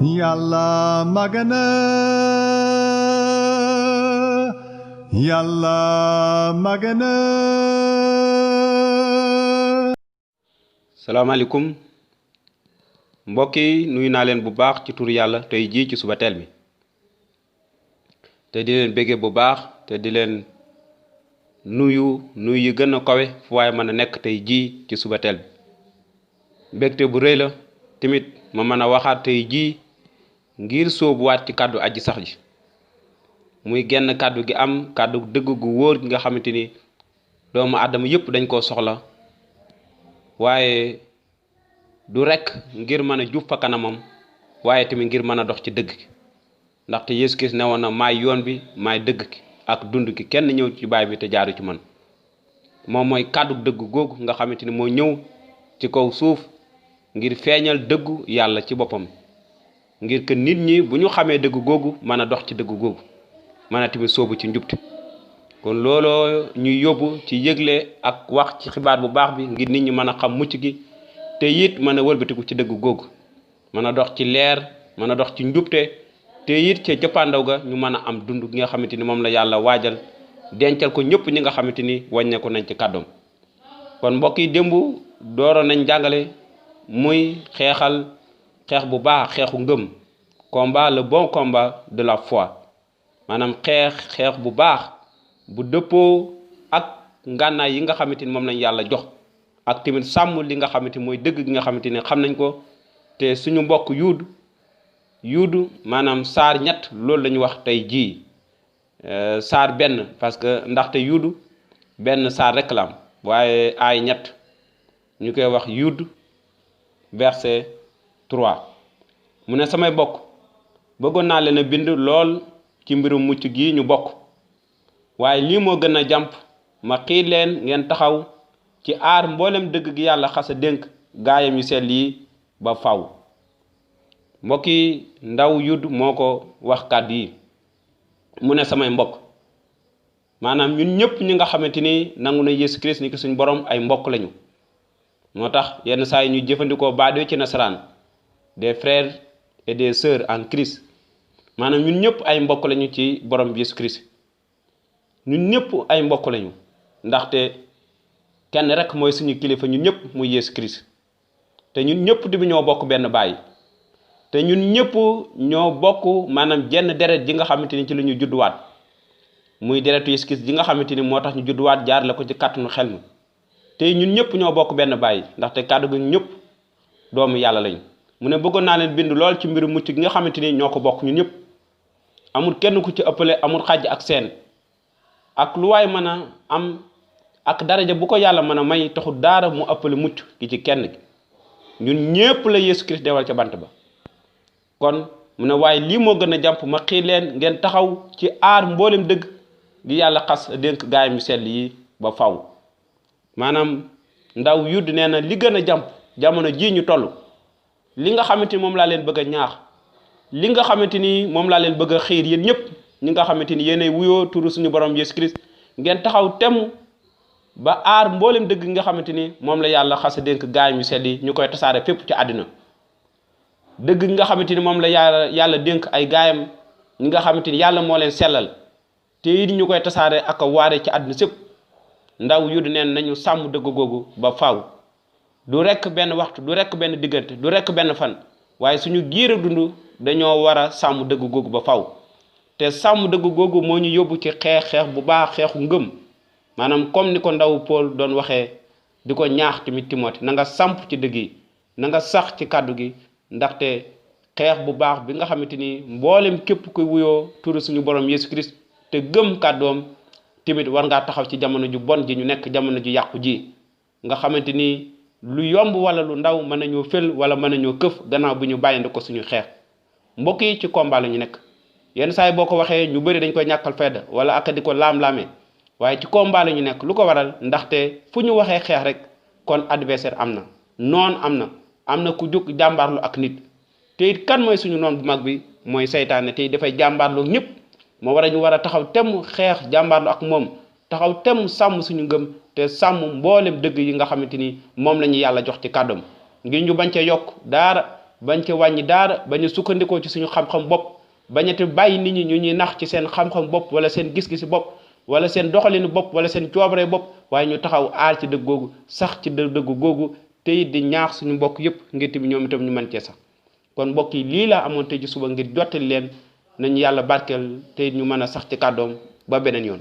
Yàlla magana Yàlla magana. salaamaaleykum mbokk yi nuyu naa leen bu baax ci tur yàlla tey jii ci suba teel bi te di leen béggee bu baax te di leen nuyu yi gën a kawe fu waaye mën a nekk tey jii ci suba teel bi mbégte bu rëy la tamit ma mën a waxaat tey jii ngir sóobuwaat ci kàddu aji sax ji muy genn kàddu gi am kàddu dëgg gu wóor gi nga xamante ni doomu aadama yépp dañ koo soxla waaye du rekk ngir mën a jub fa kanamam waaye tamit ngir mën a dox ci dëgg gi ndaxte Yeesu Kirist ne woon na maay yoon bi maay dëgg gi ak dund gi kenn ñëw ci baay bi te jaaru ci man moom mooy kàddu dëgg googu nga xamante ni moo ñëw ci kaw suuf ngir feeñal dëggu yàlla ci boppam ngir que nit ñi bu ñu xamee dëgg googu mën a dox ci dëgg googu mën a tamit sóobu ci njubte kon looloo ñuy yóbbu ci yëgle ak wax ci xibaar bu baax bi ngir nit ñi mën a xam mucc gi te it mën a wëlbatiku ci dëgg googu mën a dox ci leer mën a dox ci njubte te it ca jëppaandaw ga ñu mën a am dund gi nga xamante ni moom la yàlla waajal dencal ko ñëpp ñi nga xamante ni wàññeeku nañ ci kàddoom kon mbokk yi démb dooroon nañ jàngale muy xeex bu baax xeexu ngëm combat le bon combat de la foi maanaam xeex bu baax bu dëppoo ak ngànnaay yi nga xamante ni moom lañ yàlla jox ak tamit sàmm li nga xamante ni mooy dëgg gi nga xamante ni xam nañ ko te suñu mbokk yuudu maanaam saar ñett loolu la ñu wax tey jii saar benn parce que ndaxte yuudu benn saar rek la am waaye aay ñett ñu koy wax yuudu verset 3 mu ne samay bokk bëggoon naa leen a bind lool ci mbirum mucc gi ñu bokk waaye lii moo gën a jàmp ma xiir leen ngeen taxaw ci aar mboolem dëgg gi yàlla xasa dénk gaayam yu sell yi ba faw mbokki ndaw yudd moo ko wax kàddu yi mu ne samay mbokk maanaam ñun ñëpp ñi nga xamante ni nangu na Yeesu Kirist ni ki suñ borom ay mbokk lañu moo tax yenn saa yi ñu jëfandikoo baat ci nasaraan des frères et des sœurs en Christ maanaam ñun ñëpp ay mbokk lañu ci borom Yeesu Kirist ñun ñëpp ay mbokk lañu ndaxte kenn rek mooy suñu kilifa ñun ñëpp muy Yeesu Kirist te ñun ñëpp di ñoo bokk benn baay te ñun ñëpp ñoo bokk maanaam jenn deret ji nga xamante ni ci la ñu judduwaat muy deretu Yeesu Kirist ji nga xamante ni moo tax ñu judduwaat jaar la ko ci kàttanu xel mi te ñun ñëpp ñoo bokk benn baay ndaxte kàddu gi ñëpp doomu yàlla lañu mu ne bëggoon naa leen bind lool ci mbiru mucc gi nga xamante ni ñoo ko bokk ñun ñëpp amul kenn ku ci ëppale amul xàjj ak seen ak lu waay mën a am ak daraja bu ko yàlla mën a may taxul daara mu ëppale mucc gi ci kenn gi ñun ñëpp la Yeesu Kirist dewal ca bant ba kon mu ne waaye lii moo gën a jàmp ma xiir leen ngeen taxaw ci aar mboolem dëgg gi yàlla xas dénk gaayam yu sell yi ba faw maanaam ndaw yudd nee na li gën a jàmp jamono jii ñu toll li nga xamante ni moom laa leen bëgg a ñaax li nga xamante ni moom laa leen bëgg a xiir yéen ñëpp ñi nga xamante ni yéenay wuyoo turu suñu borom Yeesu Kirist ngeen taxaw temm ba aar mboolem dëgg nga xamante ni moom la yàlla xas a dénk gaayam yu sell yi ñu koy tasaare fépp ci àddina dëgg nga xamante ni moom la yàlla dénk ay gaayam ñi nga xamante ni yàlla moo leen sellal te it ñu koy tasaare ak a waare ci àddina sépp ndaw yudd neen nañu sàmm dëgg googu ba faaw du rekk benn waxtu du rekk benn diggante du rekk benn fan waaye suñu giir dund dañoo war a sàmm dëgg googu ba faw te sàmm dëgg googu moo ñu yóbbu ci xeex bu baax xeexu ngëm maanaam comme ni ko ndaw Paul doon waxee di ko ñaax tamit Timothée na nga samp ci dëgg yi na nga sax ci kàddu gi ndaxte xeex bu baax bi nga xamante ni mboolem képp kuy wuyoo turu suñu borom Yeesu Kirist te gëm kàddoom tamit war ngaa taxaw ci jamono ju bon ji ñu nekk jamono ju yàqu ji nga xamante ni lu yomb wala lu ndaw mën nañoo fël wala mën nañoo këf gannaaw bi ñu bàyyindi ko suñu xeex mbokk yi ci combat la ñu nekk yenn saa yi boo ko waxee ñu bëri dañ koy ñàkkal fayda wala ak di ko laam-laamee waaye ci combat la ñu nekk lu ko waral ndaxte fu ñu waxee xeex rek kon adversaire am na noon am na ku jóg jàmbaarlu ak nit te it kan mooy suñu noon bu mag bi mooy seytaane te dafay jàmbaarlu ñëpp moo war a taxaw temm xeex jàmbaarlu ak moom taxaw temm sàmm suñu ngëm te sàmm mboolem dëgg yi nga xamante ni moom la ñu yàlla jox ci kàddoom ngir ñu bañ ca yokk daara bañ ci wàññi daara bañ a sukkandikoo ci suñu xam-xam bopp bañati bàyyi nit ñi ñu ñuy nax ci seen xam-xam bopp wala seen gis-gisi bopp wala seen doxalinu bopp wala seen coobare bopp waaye ñu taxaw aar ci dëgg googu sax ci dëgg googu te it di ñaax suñu mbokk yëpp ngir tamit ñoom itam ñu mën cee sax kon mbokk yi lii laa amoon tey ci suba ngir jottali leen nañu yàlla barkeel te it ñu mën a sax ci kàddoom ba beneen yoon